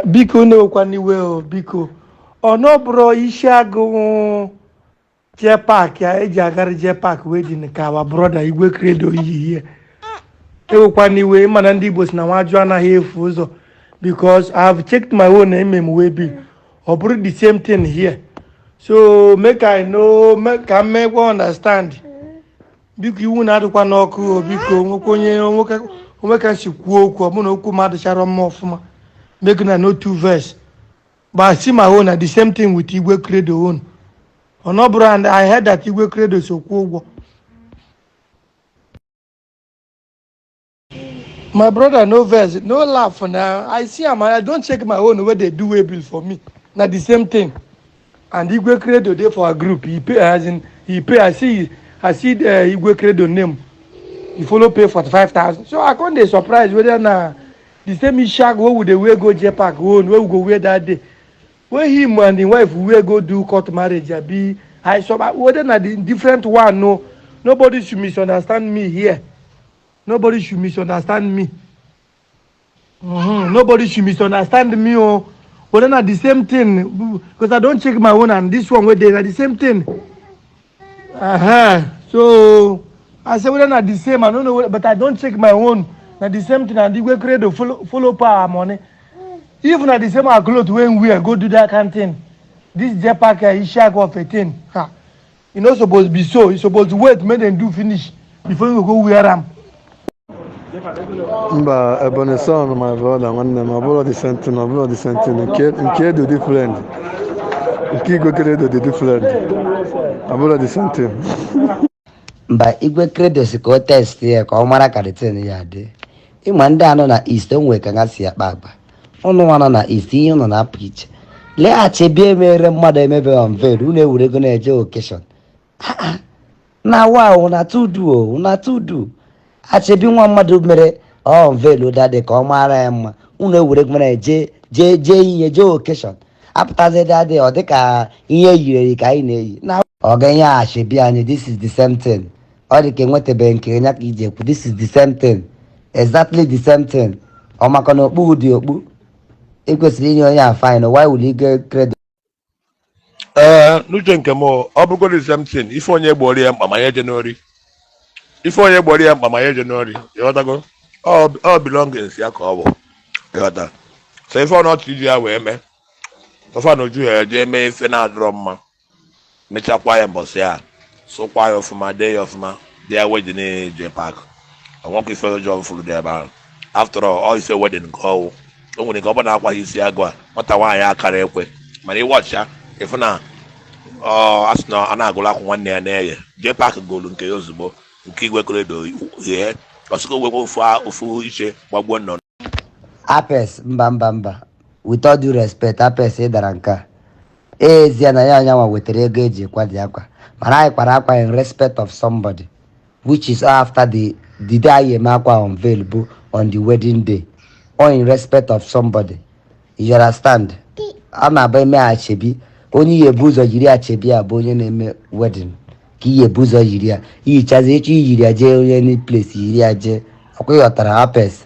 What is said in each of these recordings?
Biko na-ewekwana iwe o, biko. Ọ nọbụrụ isi agụ Jpac ya eji agara Jpac wedding ka our brother Igwe Credo yi ihe. Ewekwana iwe, ịma na ndị Igbo si na nwajụ anaghị efu ụzọ, because I have checked my own mm waybill, ọ bụrụ the same thing here. So make I know, make ka m mekwa understand. Biko, iwu na-adịkwa n'ọkụ o. Biko, nwekwa onye nwoke onwe ka si kwuo okwu, ọ bụrụ na okwu m adịchara mma ọfụma, make una no too vex. But I see my own na the same thing with Igwe Credo own. Ọ nọbụrụ, and I heard that Igwe Credo so kwụọ ụgwọ. My brother, no vex, no laugh. Na I see am, I don check my own wey dey do waybill for me, na the same thing. And Igwe Credo dey for our group. He pay, as in he pay. I see Igwe Credo name. He follow pay 45,000. So I come dey surprise whether na the same ishaq wey we dey wear go Jpac own wey we go wear that day wey him and him wife wear go do court marriage, abi I surprise whether na the different one. No, nobody should misunderstand me here. Nobody should misunderstand me. Nobody should misunderstand me o. Whether na the same thing, because I don check my own and this one wey dey na the same thing. So I say whether na the same, I no know, but I don check my own, na the same thing. And Igwe Credo follow pay our money. If na the same our cloth wey him wear go do that kind thing, this Jpac isiagu of a thing, ha, e no suppose be so. E suppose wait make dem do finish before you go wear am. Mba, Ebonyi son, my brother, nwanne m, ọ bụrụ the same thing, ọ bụrụ the same thing. Nke dị different, nke Igwe Credo dị different, ọ bụrụ the same thing. Mba, Igwe Credo si ka o test ya ka ọ mara ka the thing ya dị. Ịma ndị anọ na East, o nwere ka ha si akpa agba. Ụnụ nwa nọ na East, ihe ụnụ na-apụ iche. Leghachi bịa, emere mmadụ emebe unveil, unu ewere ego na-eje occasion na wa. Una too do o, una too do. Achebi nwa mmadụ mere unveil dadị ka ọ mara ya mma, unu ewere ego na-eje jee jee ihe jee occasion, apụtazi dadị, ọ dịka ihe yiri eyi ka anyị na-eyi na ọ ga-enye achebi anyị. This is the same thing. Ọ dị ka enwetabeghị nke ya ka iji ekwu. This is the same thing, exactly the same thing. Ọ maka na okpu dị okpu, ị kwesịrị inye onye a fine. Why will you get credit? Ee, n'uche nke m, ọ bụrụgo the same thing, ife onye gboro ya mkpa ma ya eje n'ori, ife onye gboro ya mkpa ma ya eje n'ori, ịghọtago? Ọ belongings ya ka ọ bụ, ịghọta? So ife ọ nọchị iji ya wee mee ọfa na oju ya eje mee ife na-adịrọ mma, mechakwa ya mbọsị ya, sụkwa ya ọfụma, dee ya ọfụma, dị ya wedding Jpac. Ọnwakwa ife ọjọọ fụrụ dị ebe ahụ. After all, ọ ife wedding nke ọwụ o nwere ike ọ bụ na akwaghị isi agụ a nwata nwaanyị akara ekwe, mana ịwọcha ịfụ na ọ asị na a na-agụrụ akwụ nwanne ya na-eye. Jpac golu nke ya ozugbo, nke Igwe Credo ihe ọsịkọ wekwa ofu ofu iche gbagbuo nnọọ. Apes, mba, mba, mba. With all due respect, Apes, ị dara nke a. Ezie na ya anyanwa wetara ego eji kwadi akwa, mana anyị kwara akwa in respect of somebody, which is after the day anyị eme akwa unveil bụ on the wedding day, or in respect of somebody, you understand? A na-aba eme achebi, onye ihe ebu ụzọ yiri achebi a bụ onye na-eme wedding, ka ihe ebu ụzọ yiri ya, ihichazi echi, yiri ya jee onye any place, yiri ya jee ọkwa. Ịghọtara, Apes?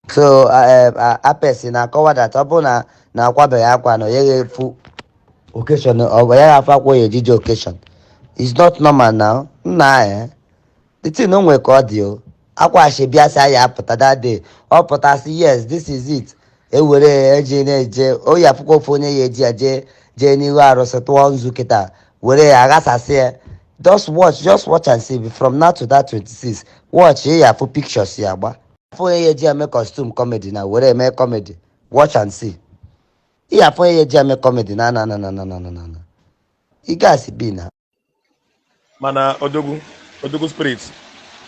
So Apes na-akọwa that ọ bụrụ na na akwabeghị akwa na onye efu occasion, ọ ya afọ akwa ya ejije occasion is not normal now. Nna, the thing o nwere ka ọ dị o. Akwa ashebi asị anyị apụta that day, ọ pụtasị, "Yes, this is it." Ewere eji na-eje oyi afụkwa ofu onye ya eji ya jee jee n'ihu arụsị tụọ nzu kịta were ya aghasasị ya. Just watch, just watch and see. From now to that 26, watch ya, afụ pictures ya agba, afụ onye ya eji eme costume comedy na were eme comedy. Watch and see. Ị afụ onye ya eji eme comedy na na na na na na na na na ị gasị bi na. Mana odogwu, odogwu spirit,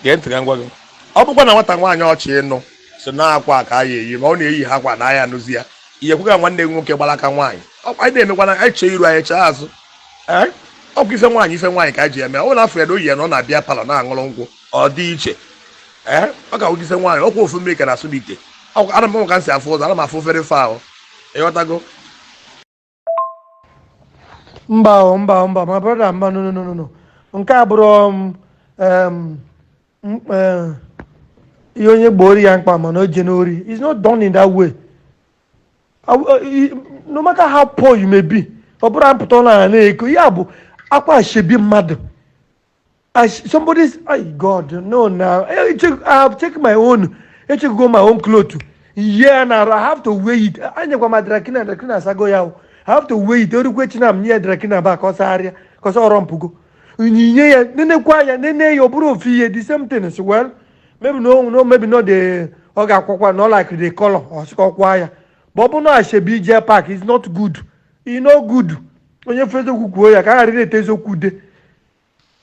gee ntị ka m gwa gị. Ọ bụkwa na nwata nwaanyị ọchị ịnụ si na akwa ka a ya eyi, ma ọ na-eyi ha akwa na aya anụzi ya ihe kwuga nwanne gị nwoke gbara aka nwaanyị. Ọkwa anyị na-emekwa na anyị chee iru anyị chee azụ. Ee, ọkwa ife nwaanyị, ife nwaanyị ka anyị ji eme. Ọ na afọ ya na oyi ya na ọ na-abịa parlour na-aṅụrụ nkwụ, ọ dị iche. Ee, ọ ga-awụ ife nwaanyị. Ọkwa ofu mmiri ka na-asụ n'ite. Ana m ka m si afụ ụzọ, ana m afụ very far. Ịghọtago? Mba o, mba o, mba, my brother, mba, no, no, no, no, no. Nke a bụrụ ihe onye gboro ya mkpa mana o je n'ori. It's not done in that way. No matter how poor you may be, ọ bụrụ mpụta ụlọ na na-eko ya bụ akwa asoebi mmadụ. Somebody's, ay, God, no. Now I check, I have checked my own, echekgo my own cloth. Yeah, na I have to weigh it. Anyekwa ma dry cleaner, dry cleaner asago ya o. I have to weigh it. Orukwe chi na m nye dry cleaner ba ka ọ sagharịa ka ọ sọrọ mpụgo nyinye ya, nenekwa ya, nene ya, ọ bụrụ ofu ihe, the same thing. So, well, maybe no, maybe not the ọ ga-akwakwa no like the color ọ sị ka ọ kwa ya, but ọ bụ na asoebi je park is not good, e no good. Onye fụ eziokwu kwuo ya ka a ghara na-ete eziokwu ude.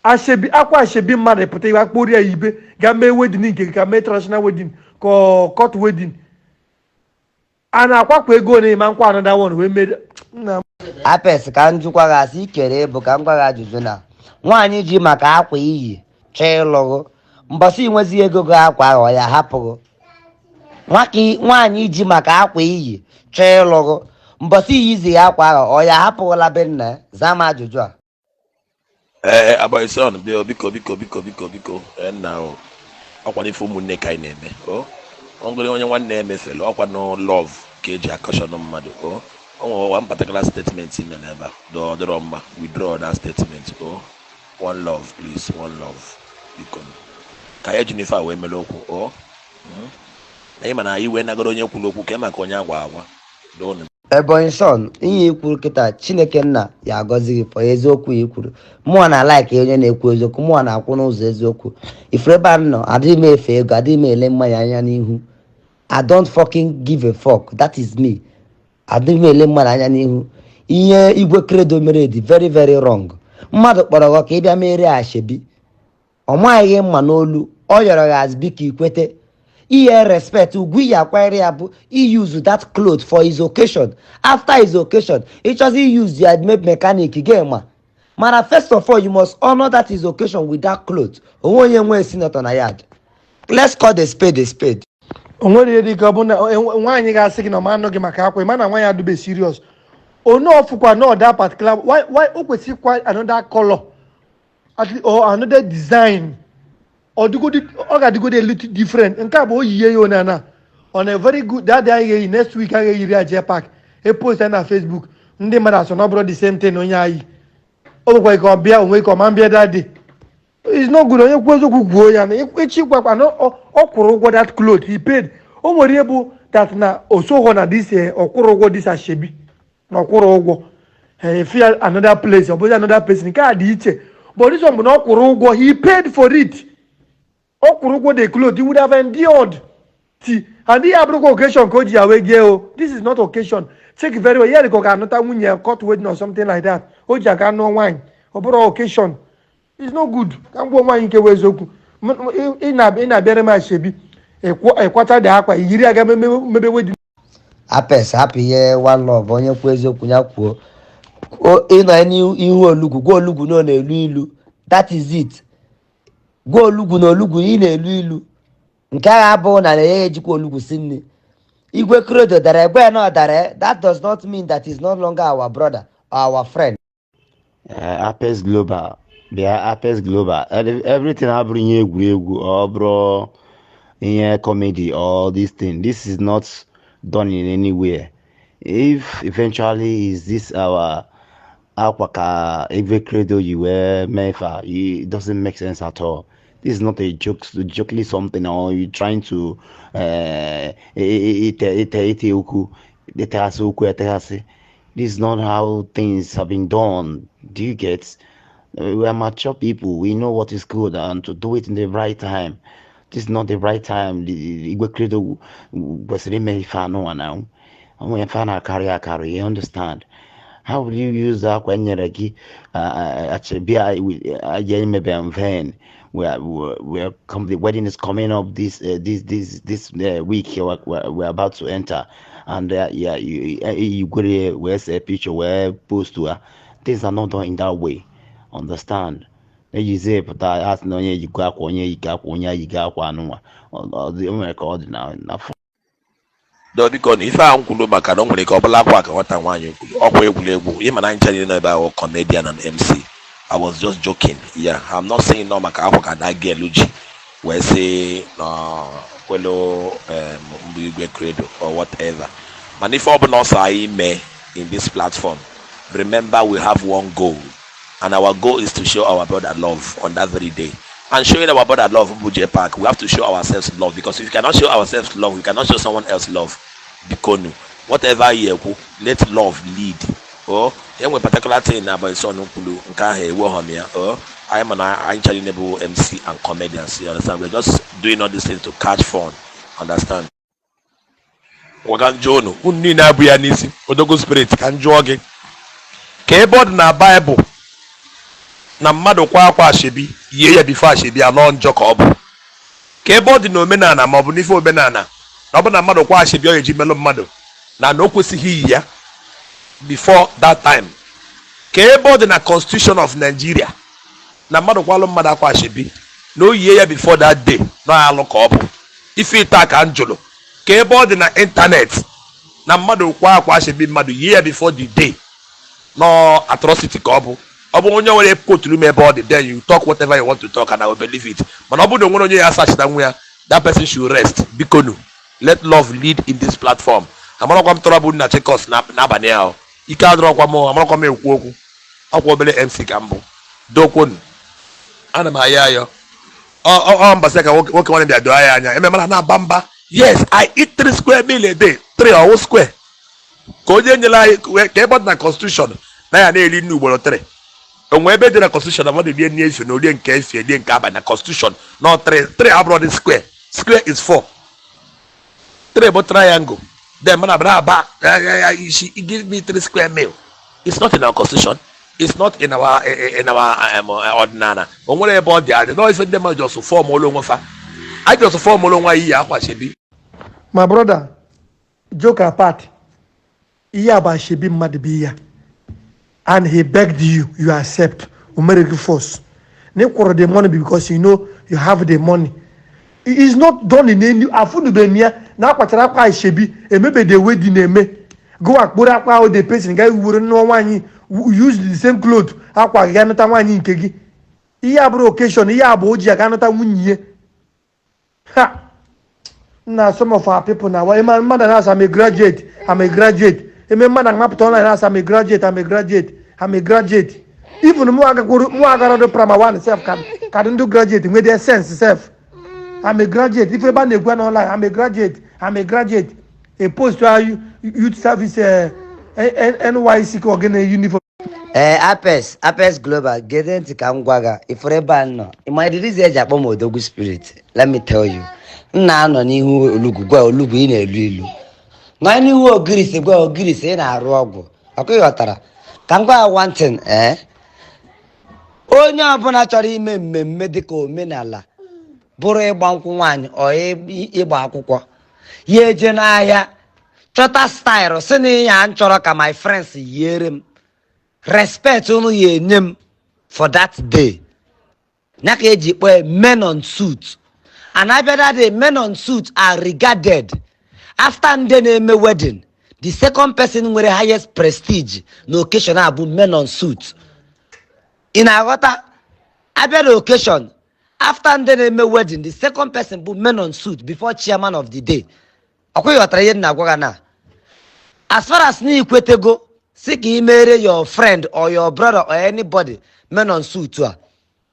Asoebi, akwa asoebi mmadụ pụta iwe akpọrọ ya ibe ga mee wedding nke ka mee traditional wedding ka ọ court wedding a na-akwakwa ego na-eme nkwa another one wee mee nna. Apes, ka m jụkwa gị, asị ikere ịbụ ka m gwa gị ajụjụ na nwaanyị ji maka akwa iyi chọọ ịlụgụ, mbọsị inwezi ego gị akwa ahụ, ọ ya hapụghị nwaka. Nwaanyị ji maka akwa iyi chọọ ịlụgụ, mbọsị iyizi ya akwa ahụ, ọ ya hapụghịla be nna ya? Zaa m ajụjụ a. Ee, Abaison, biko, biko, biko, biko, biko, biko. Ee, nna o, ọkwa n'ife ụmụnne ka anyị na-eme o. Ọ onye nwanne ya emefere ọkwa no love ka eji akọshọn mmadụ o. O nwere one particular statement ime n'ebe a dọ dịrọ mma. Withdraw that statement o. One love, please, one love, biko, ka anyị eji n'ife a wee mere okwu o. Anyị mana anyị wee nagoro onye kwuru okwu ka maka onye agwa agwa doonu. Ebonyi Son, ihe ikwuru kịta, Chineke nna ya agọzi gị for eziokwu ya ikwuru. Mụọ na like onye na-ekwu eziokwu, mụọ na-akwụ n'ụzọ eziokwu. Ifuru ebe a m nọ, adịghị m efe ego, adịghị m ele mmanya anya n'ihu. I don't fucking give a fuck. That is me. Adịghị m ele mmadụ anya n'ihu. Ihe Igwe Credo mere dị very very wrong. Mmadụ kpọrọ gị ka ị bịa mere asoebi, ọ maghị mma n'olu, ọ yọrọ gị azụ biko ikwete ihe respect ugwu iyi akwanyere ya bụ use that cloth for his occasion. After his occasion, ịchọzi use ya make mechanic gị ma, mana first of all, you must honor that his occasion with that cloth. Onwe onye nwe senator na yard. Let's call the spade a spade. O nwere ihe dị ka ọ bụ na nwaanyị ga-asị gị na ọma anụ gị maka akwa, ịma na nwaanyị adịbe serious. Onu ọfụkwa na that particular, why o kwesịkwa another color at least, or another design. Ọ dịgodi, ọ ga-adịgodi a little different. Nke a bụ oyiye ya onana on a very good that day anyị ga-eyi next week, anyị ga-eyiri aje park, e post ya na Facebook, ndị mmadụ asọ na ọ bụrụ the same thing onye anyị o nwekwa ike ọ bịa onwe ike ọ ma mbịa that day. It's not good. Onye kwuo eziokwu kwuo ya na echi gwakwa na ọ kwụrụ ụgwọ that cloth, he paid. O nwere ihe bụ that na osoghọ na this ọ kwụrụ ụgwọ this asoebi na ọ kwụrụ ụgwọ efi ya another place, ọ bụzi another person. Nke a dị iche, but this one bụ na ọ kwụrụ ụgwọ, he paid for it. Ọ kwụrụ ụgwọ the cloth. He would have endured ti and ihe abụrụkwa occasion ka o ji ya wee gee o. This is not occasion. Check very well. Ya dị ka ọ ga-anụta nwunye ya, court wedding or something like that. O ji aga nụọ nwaanyị, ọ bụrụ occasion. It's no good. Ka m gwa nwaanyị nke bụ eziokwu. Ị na-abịara m asoebi, ịkwacha dị akwa yiri aga mebe wedding. Apes, hapụ ihe. One love. Onye kwuo eziokwu ya kwuo. Ịnọ n'ihu olugwu, gwa olugwu na ọ na-elu ilu. That is it. Gwa olugwu na olugwu ị na-elu ilu. Nke ahụ abụghị na ya ejikwa olugwu si nri. Igwe Credo dara egbe ya na ọ dara, that does not mean that he's no longer our brother or our friend. Apex Global, bịa Apex Global. Everything abụrụ ihe egwuregwu, ọ bụrụ ihe comedy or this thing. This is not done in anywhere. If eventually is this our akwa ka Igwe Credo yi wee mee ife a, it doesn't make sense at all. This is not a joke, jokely something, or you trying to ite ite ite okwu, eteghasị okwu eteghasị. This is not how things have been done. Do you get? We are mature people. We know what is good and to do it in the right time. This is not the right time. The Igwe Credo kwesịrị ime ife anụ na onwe ife a na-akarị akarị. You understand? How will you use akwa enyere gị bịa aja imebe in vain? We are, we are, we are come, the wedding is coming up this this this this week. We're about to enter, and yeah, you go there, where's a picture, where post to her. Things are not done in that way. Understand? Ejizie pụta asị na onye ejikwa akwa, onye yiga akwa, onye ayiga akwa anụnwa. Ọ nwere ka ọ dị na Do biko, na ife ahụ m kwuru maka na o nwere ike ọ bụla akwa ka nwata nwaanyị kwuru ọkwa egwuregwu. Ịma na ncha niile nọ ebe ahụ, comedian and MC, I was just joking. Yeah, I'm not saying no maka akwa ka that girl ji wee sị na kwelo mbụ Igwe Credo or whatever. Mana ife ọbụla ọsọ anyị mee in this platform, remember we have one goal, and our goal is to show our brother love on that very day. And showing our brother love bụ J Park, we have to show ourselves love, because if we cannot show ourselves love, we cannot show someone else love. Bikonu, whatever you ekwu, let love lead. Oh, enwe particular thing na about son kwuru nke ahụ eweghọ m ya. Oh, anyị ma na anyị chọrọ bụ MC and comedians, you understand? We're just doing all these things to catch fun, understand? Ngwa, ka njụọ unu, unu niile abụ ya n'isi. Odogwu Spirit, ka m jụọ gị, ka ebe ọ dị na Baịbụl na mmadụ kwa akwa ashebi yie ya before ashebi anọ njọ ka ọ bụ? Ka ebe ọ dị na omenala ma ọ bụ n'ife omenala na ọ bụ na mmadụ kwa ashebi ọ ga-eji melụ mmadụ na o kwesịghị iyi ya before that time? Ka ebe ọ dị na Constitution of Nigeria na mmadụ kwalụ mmadụ akwa ashebi na o yie ya before that day na alụ ka ọ bụ? Ife ita ka m jụrụ, ka ebe ọ dị na internet na mmadụ kwa akwa ashebi mmadụ yie ya before the day no atrocity ka ọ bụ? Ọ bụ onye nwere quote m ebe ọ dị, then you talk whatever you want to talk and I will believe it. Mana ọ bụrụ na onwere onye ya asachita nwa ya, that person should rest. Bikonu, let love lead in this platform. Amarakwa m tọrọ bụ nna Chikos n'abalị ahụ, ike adịrọkwa m. Amarakwa m ekwu okwu ọkwa obere MC ka mbụ dokwonu. Ana m ayọ ayọ ọ mbasị ka nwoke nwoke nwanne bịa doo ya anya eme mara na-aba mba. Yes, I eat three square meal a day, three ọwụ square ka onye nyere anyị ka ebe ọ dị na Constitution na ya na-eri nri ugboro 3? Onwe ebe dị na Constitution na mmadụ rie nri efi na orie nke efi, erie nke abalị na Constitution? No, 3 3 abụrụ dị square. Square is 4, 3 bụ triangle. Then mana abịa aba ya isi, give me three square meal. It's not in our constitution, it's not in our ọdịnala. O nwere ebe ọ dị adị no ife ndị mmadụ just form ụlọ onwe fa, anyị just form ụlọ onwe anyị yi akwa shebi. My brother, joke apart, ihe a bụ ashebi mmadụ bụ ihe a. And he begged you, you accept. O mere gị force na ị kwụrụ the money because you know you have the money. It is not done in any afụnube m ya na akwachara akwa ashebi emebede wedding na-eme gụwa kpụrụ akwa ahụ, the person ga were nụọ nwaanyị, use the same cloth akwa gị ga nụta nwaanyị nke gị. Ihe a bụrụ occasion, ihe a bụ o ji aga nụta nwunye ya. Ha na some of our people na wa ema mmadụ na-asa, "I'm a graduate, I'm a graduate." Eme mmadụ amapụta online na-asa, "I'm a graduate, I'm a graduate, I'm a graduate." Even mụ agakwuru, mụ agara dị primary one sef ka dị ndị graduate nwee their sense sef. "I'm a graduate." Ife ebe a na-ekwu na online, "I'm a graduate, I'm a graduate." A post to youth service, NYC ka ogene uniform. Ee, Apex, Apex Global, gede ntị ka m gwa gị. Ifuru ebe a nọ, ịma the reason eji akpọ m Odogwu Spirit? Let me tell you. M na-anọ n'ihu olugwu gwa olugwu ị na-elu ilu, nọ n'ihu ogirisi gwa ogirisi ị na-arụ ọgwụ ọkụ. Ịghọtara ka m gwa ya one thing? Ee, onye ọbụla chọrọ ime mmemme dịka omenala, bụrụ ịgba nkwụ nwaanyị ọ ịgba akwụkwọ, ya eje n'ahịa chọta style, si na ya m chọrọ ka my friends yiere m, respect unu ya enye m for that day, ya ka eji kpọọ ya men on suit. And abịa that day, men on suit are regarded after ndị na-eme wedding. The second person nwere highest prestige na occasion a bụ men on suit. Ị na-aghọta? Abịa na occasion, after ndị na-eme wedding, the second person bụ men on suit before chairman of the day. Ọkwa ịghọtara ihe m na-agwa gị na as far as na ikwetego si ka ị mere your friend or your brother or anybody men on suit a,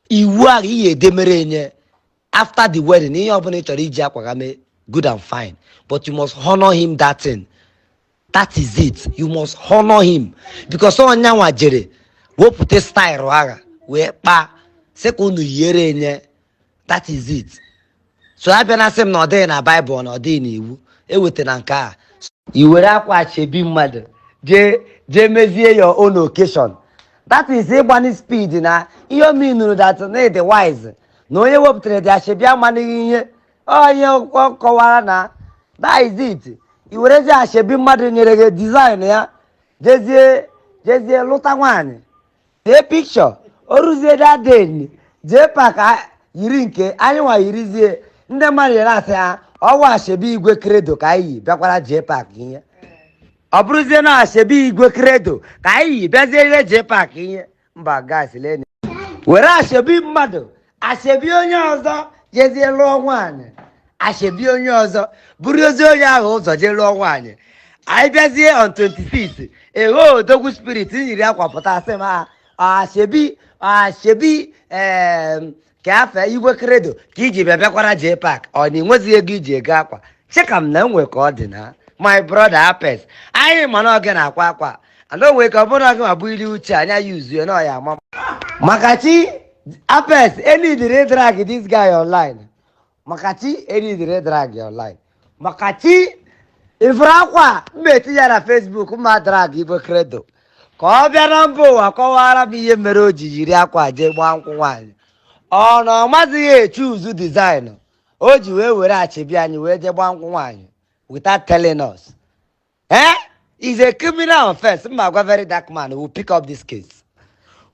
iwu ahụ iyi edemere enye after the wedding, ihe ọbụla ị chọrọ iji akwa ga mee, good and fine, but you must honor him that thing. That is it. You must honor him because onyanwa jere wepụta style agha wee kpaa sị ka unu yiere enye. That is it. So abịa na sị m na ọ dịghị na Baịbụl, na ọ dịghị n'iwu eweta nke a, i were akwa chebi mmadụ jee jee mezie your own occasion, that is ịgbani speed na ihe o minuru that na ịdị wise na onye wepụtara dị ashebi amanighị ihe onye ọ kọwara na that is it. I werezie ashebi mmadụ nyere gị design ya, jezie jezie lụta nwaanyị, see picture, o ruzie that day, jee pak yiri nke anyị nwa yirizie, ndị mmadụ ya na-asị ha ọwa ashebi Igwe Credo ka anyị yi bịakwara jee pak ihe. Ọ bụrụzie na ashebi Igwe Credo ka anyị yi bịazie ihe jee pak ihe mba gas leni were ashebi mmadụ, ashebi onye ọzọ jezie lụọ nwaanyị, ashebi onye ọzọ bụrụ ozi onye ahụ ụzọ jee lụọ nwaanyị. Anyị bịazie on 26, eho Odogwu Spirit nyiri akwa pụta, sị m asoebi, asoebi, ka afa Igwe Credo ka iji bịa bịakwara J Park. Ọ na enwezighị ego iji ego akwa cheka m na enwe ka ọ dị na my brother Apes. Anyị ma na ọ gị na-akwa akwa ana onwe ka ọ bụrụ na gị ma bụ ili uche anya ya uzuo na ọ ya ama maka chi. Apes enidiri drag this guy online, maka chi enidiri drag online, maka chi ifuru akwa mma etinye ya na Facebook, mma drag Igwe Credo ka ọ bịa na mba ụwa kọwara m ihe mere o ji yiri akwa jee gbaa nkwụ nwaanyị. Ọ na ọ mazighị echu uzu design o ji wee were asoebi anyị wee jee gbaa nkwụ nwaanyị without telling us. Is a criminal offense. Mma gwa Very Dark Man will pick up this case.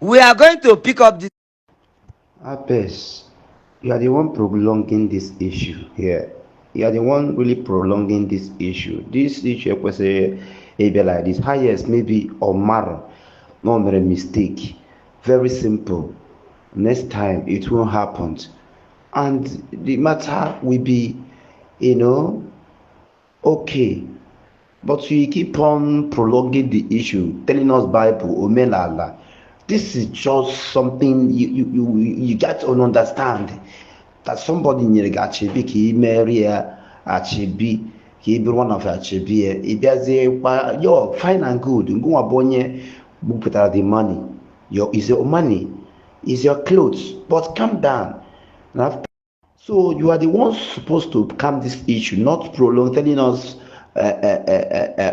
We are going to pick up this. Apes, you are the one prolonging this issue here. You are the one really prolonging this issue. This issue ekwesịghị ịbịa like this. Highest, maybe Omar no mere mistake. Very simple. Next time it won't happen. And the matter will be okay. But you keep on prolonging the issue, telling us Bible, Omenala. This is just something you got to understand that somebody nyere gị asoebi ka ị merie ya, asoebi ka ị bụrụ one of asoebi ya, ị bịazie kwa yo. Fine and good, ngụnwa bụ onye bupụtara the money, your is your money, is your clothes, but calm down. And after, so you are the one supposed to calm this issue, not prolong, telling us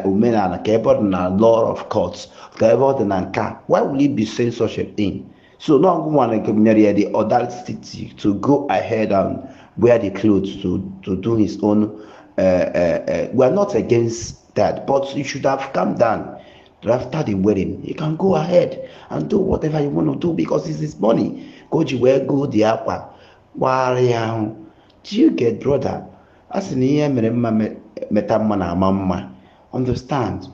omenala ka ebe ọ dị na law of courts, ka ebe ọ dị na nke a. Why will he be saying such a thing? So no one nyere ya the audacity to go ahead and wear the clothes to do his own. We are not against that, but you should have calmed down. After the wedding, you can go ahead and do whatever you want to do because it's his money. Go ji wee go the akwa gbara ya ahụ. Do you get, brother? A sị na ihe mere mma meta mma na ama mma. Understand,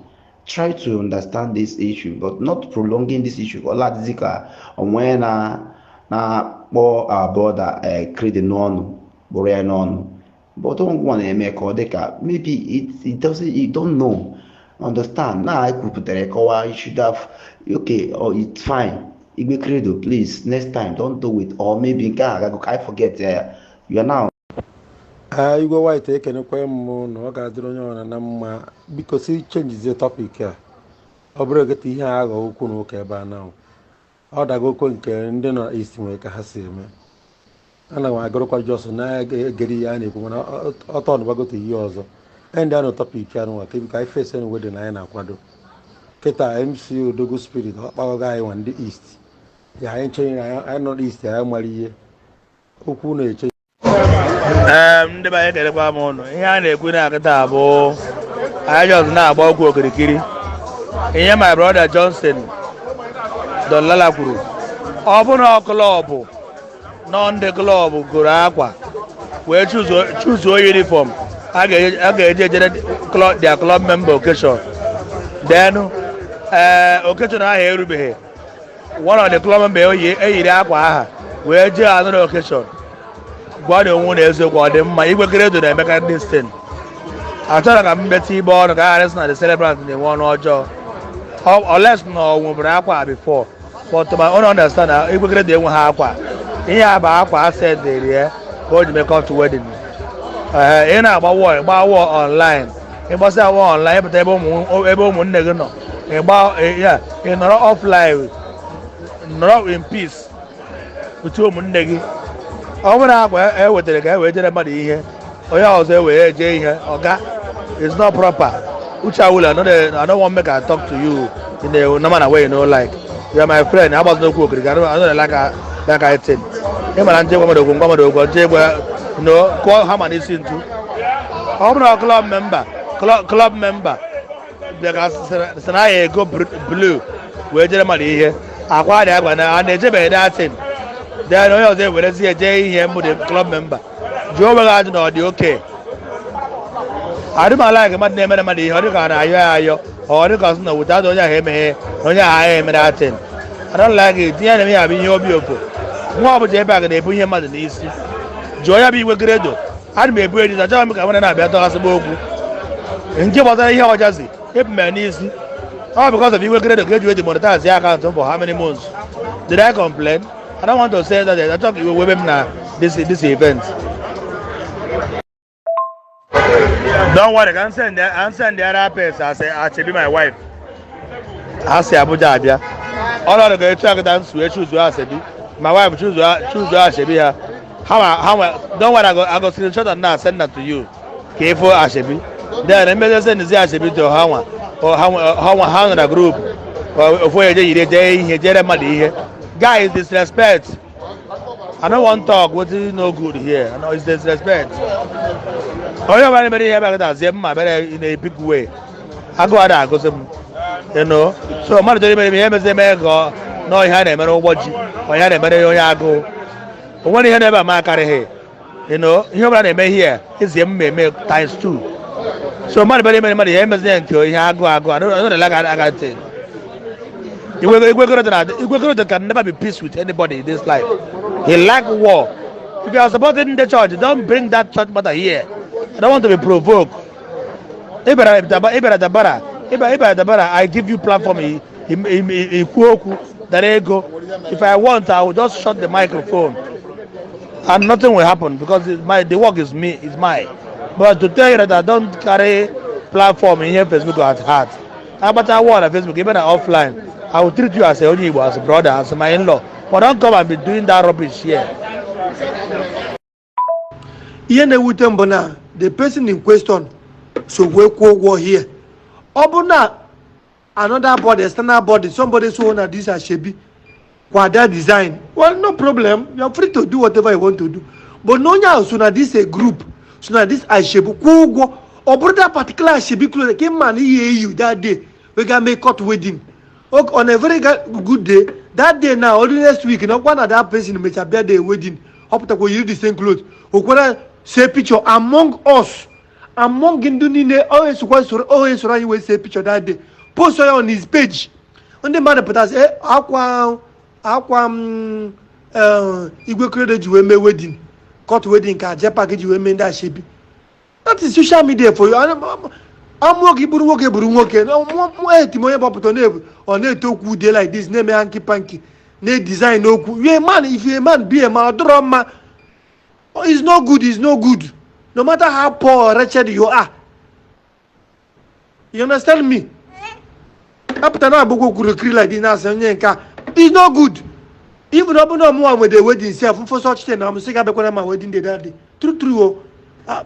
try to understand this issue, but not prolonging this issue. Ọla adịzi ka onwe na na-akpọ our brother Credo n'ọnụ, kpụrụ ya n'ọnụ, but ngwa na-eme ka ọ dị ka maybe it doesn't, you don't know. Understand na ekwupụtara kọwa. You should have, okay, oh, it's fine. Igwe Credo, please, next time don't do it, or maybe nke a agago ka I forget you are now. Ee, Igwe White, ekenekwa m na ọ ga-adịrị onye ọra na mma. Biko si changezie topic a. Ọ bụrụ egete ihe a aghọ okwu na ụka ebe a na ọ dago nke ndị nọ East nwere ka ha si eme. Ana m agụrụkwa jos na-egere ihe a na-ekwu, mana ọtọ nụbagote ihe ọzọ ndị anọ topic a nwa ka anyị fesi wedding anyị na-akwado kịta. MC Odogwu Spirit ọ kpagogo anyị nwa ndị East ya, anyị chere anyị nọ East, anyị mara ihe okwu na-eche. Ee, ndị be anyị, ekelekwa m ụnụ. Ihe a na-ekwu na kịta bụ anyị just na-agba ọgwụ okirikiri. Ihe my brother Johnson Dolala kwuru, ọ bụ na club nọ, ndị club goro akwa wee choosuo uniform a ga-eji ejere their club member occasion, then ee, occasion ahụ erubeghị, one of the club member eyiri akwa aha wee jee another occasion. Gwa na onwe na eziokwu, ọ dị mma? Igwe Credo na-emekarị this thing. Achọrọ ka m metụ ibe ọnụ ka a ghara ịsị na the celebrant na-enwe ọnụ ọjọọ, unless na ọ nwebere akwa before, but to my own understand na Igwe Credo enweghị akwa. Ihe a bụ akwa a sendịrị ya ka o ji mee court wedding. Ee, ị na-agba war, gba war online. Ịgbasa war online, ịpụta ebe ụmụ ebe ụmụnne gị nọ, ịgba ya, ị nọrọ offline, nọrọ in peace otu ụmụnne gị. Ọ bụrụ na akwa e wetara ka e wee jere mmadụ ihe, onye ọzọ e wee jee ihe, ọga, it's not proper. Uche Awula, I don't want make I talk to you in a normal way you no like. You are my friend. Agbazina okwu okirikiri. I don't like that kind of thing. Ị mara nje gwa mmadụ okwu, ngwa mmadụ okwu nje gwa no kụọ hama n'isi ntu. Ọ bụrụ na club member, club member bịa sị na ya ego blue wee jere mmadụ ihe, akwa dị agwa na a na-ejebeghị datin, then onye ọzọ ewerezi ya jee ihe mbụ, the club member, jụọ onwe gị ajụ na ọ dị oke. Adị m ala mmadụ na-emere mmadụ ihe, ọ dị ka a na-ayọ ya ayọ, ọ dị ka ọ sị na without onye ahụ emeghe na onye ahụ agha emere atin. I don't like it. Ihe na-eme ya bụ ihe obi opo nwa ọbụla ebe a ga na-ebu ihe mmadụ n'isi. Jụọ ya bụ Igwe Credo, ana m ebu eriri, achọghị m ka mmadụ na-abịa tọghasịba okwu. Nke gbasara ihe ọjazi ebu m n'isi. All because of Igwe Credo ka eji wee demonetize ya account for how many months? Did I complain? I don't want to say that. I talk iwe webe m na this event. Don't worry, I can send the other person as Achebi, my wife. Ha si Abuja abịa. Ọnọdụ ga-etu akịta nsu choose Achebi. My wife choose Achebi ha. How don't worry, I go screenshot and now send that to you. Ka ịfụ Achebi. Then emezi send zi Achebi to ha nwa. Ha nwa ha nọ na group. Ofu onye je yiri jee ihe jere mmadụ ihe. Guy is disrespect. I no wan talk wetin no good here. I know it's disrespect. Onye ọbụla mere ihe ebe a kịta zie mma mere in a big way. Agụụ ada agụsị m. So mmadụ chọrọ imere m ihe emezi eme ka ọ nọọ ihe a na-emere ụgbọ ji, ọ ihe a na-emere onye agụụ. O nwere ihe na-ebe a ma akarịghị. Ihe ọbụla na-eme here ezie m eme times two. So mmadụ bịara imere mmadụ ihe emezi ya nke ihe agụụ agụụ. I don't like that thing. Igwe Credo can never be peace with anybody in this life. He like war. If you are supporting the church, don't bring that church matter here. I don't want to be provoked. Ibara Ibara Dabara, Ibara Ibara Dabara, I give you platform. Ikwu okwu dara ego. If I want, I will just shut the microphone, and nothing will happen because the work is me, is mine. But to tell you that I don't carry platform in here Facebook at heart. Agbata war on Facebook, even offline, I will treat you as a onye Igbo, as a brother, as my in-law. But don't come and be doing that rubbish here. Ihe na-ewute m bụ na the person in question so wee kwụọ ụgwọ here. Ọ bụ na another body, external body, somebody so na this asebi kwada design, well, no problem, you are free to do whatever you want to do. But na onye ahụ so na this a group, so na this asebi kwụọ ụgwọ, ọ bụrụ that particular asebi cloth ka mma na ihe eyi that day we ga make court wedding. Okay, on a very good day that day now, only next week na ọkwa na that person mecha bịa the wedding, ọ pụtakwa yiri the same cloth, okwere see picture among us, among ndị niile ọ esokwa soro, ọ esoro anyị wee see picture that day, post ya on his page. Ndị mmadụ pụtasị, "Eh, akwa akwa m Igwe Credo ji wee mee wedding, court wedding, ka Jepak ji wee mee ndị asebi." That is social media for you. Amụọ gị bụrụ nwoke, bụrụ nwoke etim onye gbapụta ọ na-eto okwu ude like this, na-eme hanky panky, na-design okwu. You a man, if you a man, be a man. Ọ dịrọ mma. It's no good, it's no good, no matter how poor or wretched you are. You understand me? Apụta na agbụgbọ kwuru like this, na-asị onye nke a, it's no good. Even ọ bụrụ na ọmụnwa nwere wedding sef for such thing, na m sị ga abịakwana ma wedding day that day. True true o,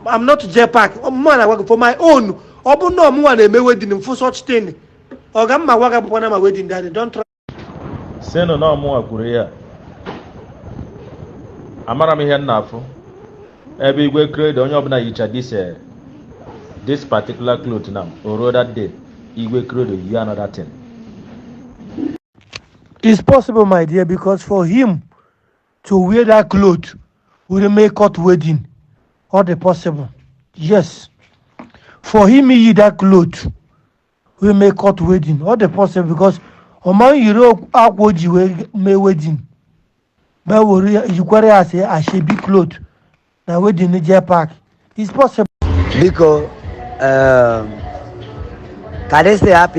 I'm not Jepak. Mma na agwa gị for my own, ọ bụrụ na ọmụnwa na-eme wedding for such thing, ọ ga mma gwa gị abụkwana ma wedding that day. Don't try. Sịnụ na ọmụnwa kwuru ya. Amara m ihe m na-afụ ebe Igwe Credo, onye ọbụla yicha this particular cloth now, o ruo that day, Igwe Credo yi another thing. It's possible, my dear, because for him to wear that cloth will make court wedding, all the possible. Yes. For him yi that cloth will make court wedding, all the possible, because ọma yiri akwa o ji wee mee wedding, bịa were ya yikwara ya asị asebi cloth na wedding Jepak. It's possible. Biko, ka anyị si hapụ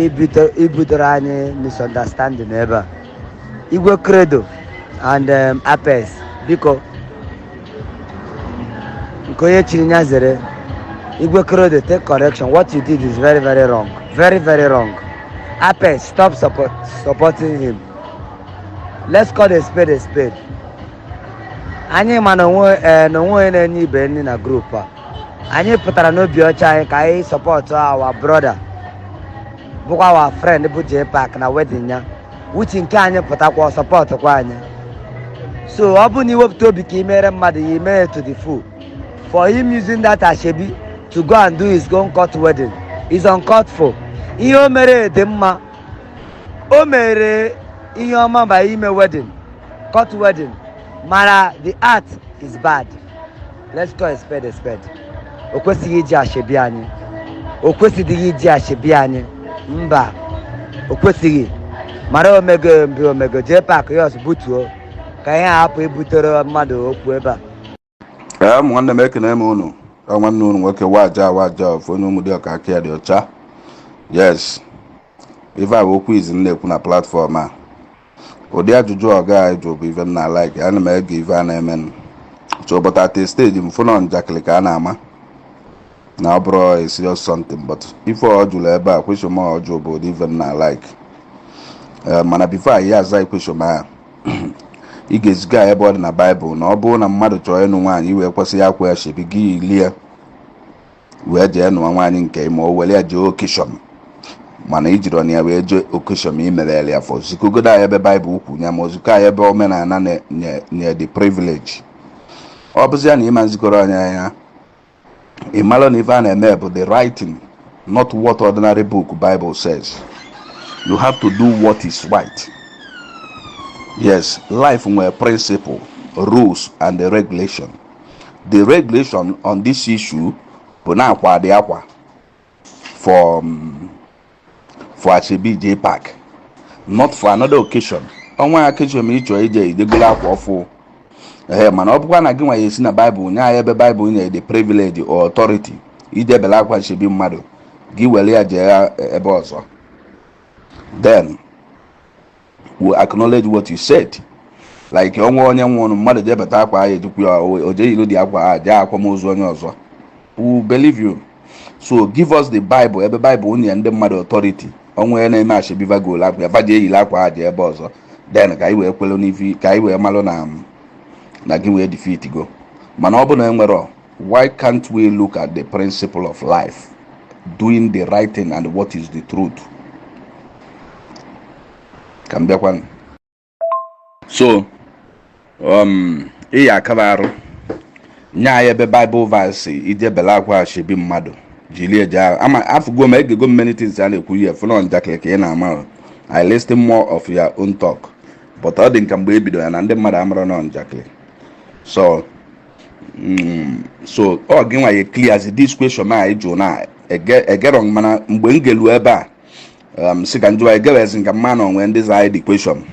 ibutere anyị misunderstanding ebe a. Igwe Credo and Apes, biko, nke onye chiri ya zere. Igwe Credo, take correction. What you did is very very wrong, very very wrong. Apes, stop supporting him. Let's call a spade a spade. Anyị ma na onwe na onwe onye na-enye ibe nri na group a. Anyị pụtara n'obi ọcha anyị ka anyị support our brother, bụkwa our friend, bụ Jpac na wedding ya, wuchi nke anyị pụtakwa supportkwa anyị. So ọ bụ na iwepụta obi ka imere mmadụ ya, ime to the full. For him using that asebi to go and do his own court wedding is uncalled for. Ihe o mere dị mma, o mere ihe ọma by ime wedding, court wedding, mana the art is bad. Let's call a spade a spade. O kwesịghị iji asebi anyị, o kwesịghị iji asebi anyị, mba, o kwesịghị. Mara omego mbe omego Jpac yos butuo ka ihe a hapụ ibutere mmadụ okwu ebe a. Ee, ụmụ nwanne m, ekene m unu. Ọ nwanne unu nwoke waja waja of onye Ụmụdịọka aka ya dị ọcha. Yes, ife a bụ okwu izi m na-ekwu na platform a. Ụdị ajụjụ ọga anyị jụ bụ ife m na-alike. Ana m ege ife a na-emenụ. So but at a stage m fụ nọ njakịrị ka a na-ama na ọ bụrụ a serious something, but ife ọ jụrụ ebe a, question m ọ jụ bụ ụdị ife m na-alike. Mana before anyị aza question a, ị ga-eziga ya ebe ọ dị na Baịbụl na ọ bụrụ na mmadụ chọrọ ịnụ nwaanyị wee kwesị ya akwa asoebi, gị lie wee jee nụọ nwaanyị nke ma o were ya jee occasion, mana ijiri ọnụ ya wee jee occasion i merere ya for zikogodo anyị ebe Baịbụl kwu ya, ma ozikọ anyị ebe omenala nye the privilege. Ọ bụzi ya na ịma nzikọrọ anyị anya, ị mara na ife a na-eme bụ the right thing, not what ordinary book Bible says. You have to do what is right. Yes, life nwere principle, rules and the regulation. The regulation on this issue bụ na akwa dị akwa for asoebi JPAC, not for another occasion. Ọnwa occasion ị chọọ ije idegolo akwa ọfụ ee, mana ọ bụkwa na gị nwa ya esi na Baịbụl nye anyị ebe Baịbụl nyere the privilege or authority ijebele akwa asoebi mmadụ, gị were ya jee ebe ọzọ, then we acknowledge what you said. Like ọnwa onye nwụrụ, mmadụ jebeta akwa ya, ejikwa ya o jee yiri dị akwa a jee akwamozu onye ọzọ, we believe you. So give us the Bible, ebe Bible nye ndị mmadụ authority, ọnwa ya na-eme asoebi vagol akwa ya vaje eyiri akwa ha jee ebe ọzọ, then ka anyị wee kwelu n'ifi, ka anyị wee malụ na gị wee defeat go. Mana ọ bụ na enwero, why can't we look at the principle of life, doing the right thing and what is the truth? Ka m bịakwanụ. So ị ya akaba arụ nye anyị ebe Bible verse ije bele akwa asoebi mmadụ jiri eje ahụ. Ama afụgo m, egego m many things a na-ekwu ihe fụnọ njakịrị ka ị na-ama. I listen more of your own talk, but ọ dị nka mgbe e bido ya na ndị mmadụ amara nọ njakịrị. So ọ gị nwa ya clear as this question a jụ na egerọ m, mana mgbe m gelu ebe a sị ka njụwa egerezi nka mma na onwe ndị za anyị the question,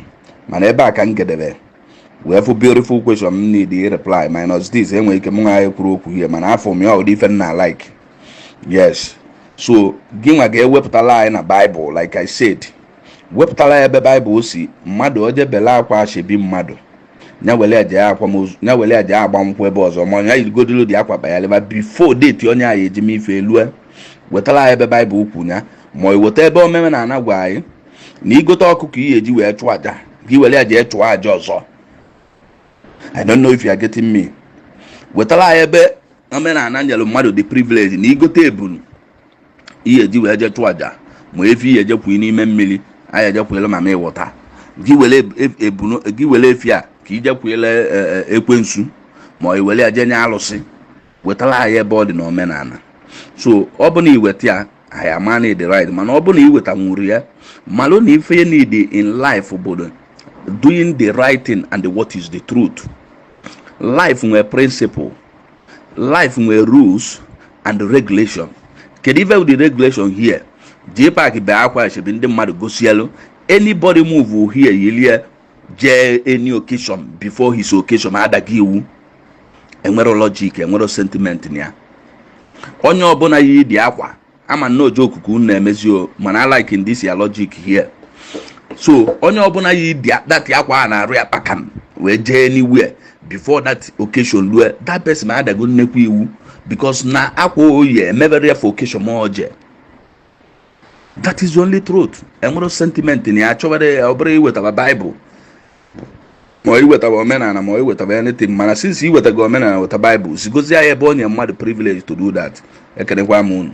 mana ebe a ka m gedebe wee fụ beautiful question m need reply minus this. Enwere ike m nwa ya kwuru okwu ihe, mana afọ m ya ụdị ife m na like. Yes, so gị nwa ga-ewepụtala anyị na Bible, like I said, wepụtala ya ebe Bible si mmadụ oje bele akwa asoebi mmadụ, ya were eje akwamozu, ya were eje agba nkwụ ebe ọzọ, ma ya yirigodolo dị akwa bayaleba before date onye anyị eji m ife elue. Wetara anyị ebe Baịbụl kwu ya, ma ọ weta ebe omenala gwa anyị na igote ọkụkọ ihe eji wee chụọ aja, gị were ya jee chụọ aja ọzọ. I don't know if you are getting me. Wetara anyị ebe omenala nyere mmadụ the privilege na igote ebunu ihe eji wee jee chụọ aja, ma efi ihe ejekwuo n'ime mmiri anyị ejekwuela mama ịwọta, gị were ebunu, gị were efi a ka ijekwuela ekwensu, ma ọ were ya jee nye alụsị. Wetara anyị ebe ọ dị n'omenala. So ọ bụ na iweta ya, anyị ama na ịdị right, mana ọ bụ na iweta nwuru ya, malụ na ife need in life bụ doing the right thing and what is the truth. Life nwere principle, life nwere rules and regulation. Kedu ife with the regulation here? JPAC bee akwa asoebi ndị mmadụ gosielu, anybody move here yilie jee any occasion before his occasion, adaghị iwu. Enwero logic, enwero sentiment na ya. Onye ọbụla yi dị akwa ama na ojo okuku unu na-emezi o, mana I like in this ya logic here. So onye ọbụla yi dị that akwa a na-arụ ya kpakam wee jee anywhere before that occasion rue, that person adago nnekwu iwu, because na akwa oyi emebere ya for occasion ma oje. That is the only truth. Enwero sentiment na ya. Chọbara ya, ọ bụrụ iwetaba Baịbụl ma iwetaba omenala ma iwetaba anything, mana since iwetaga omenala, weta Baịbụl, zigozie ya ebe onye mmadụ privilege to do that. Ekenekwa m unu.